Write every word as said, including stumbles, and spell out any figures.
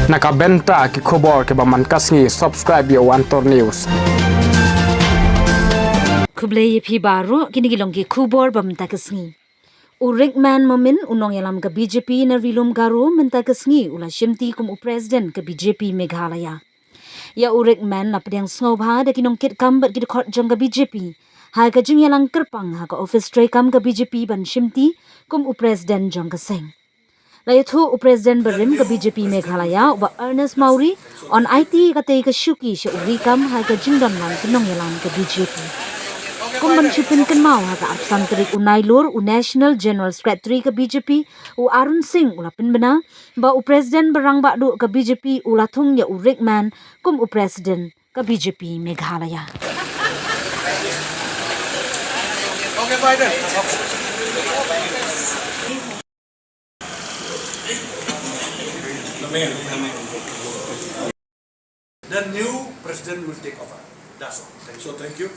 Na ka bynta ki khubor kiba man ka sngi, subscribe ïa u Antor News. Khublei ïa phi baroh, kine ki long ki khubor ba mynta ka sngi. U Rickman Momin, u nongïalam ka B J P na Ri Lum Garo, mynta ka sngi u la shimti kum u President ka B J P Meghalaya. Ïa u Rickman la pdiang sngewbha da ki nongkitkam bad ki dkhot jong ka B J P ha ka jingïalang kyrpang ha ka ophis treikam ka B J P ban shimti kum u President jong ka seng. La ïathuh u President barim ka B J P Meghalaya, u Bah Ernest Mawrie, yn aiti katei ka shuki sha u ri kam ha ka jingdon lang ki nongïalam ka B J P. Kum ban shu pynkynmaw, ha ka arphew san tarik u Nailur, u National General Secretary ka B J P, u Arun Singh, u la pynbna ba u President ba rangbah duh ka B J P u la thung ïa u Rickman kum u President ka B J P Meghalaya. The new president will take over. That's all. So thank you.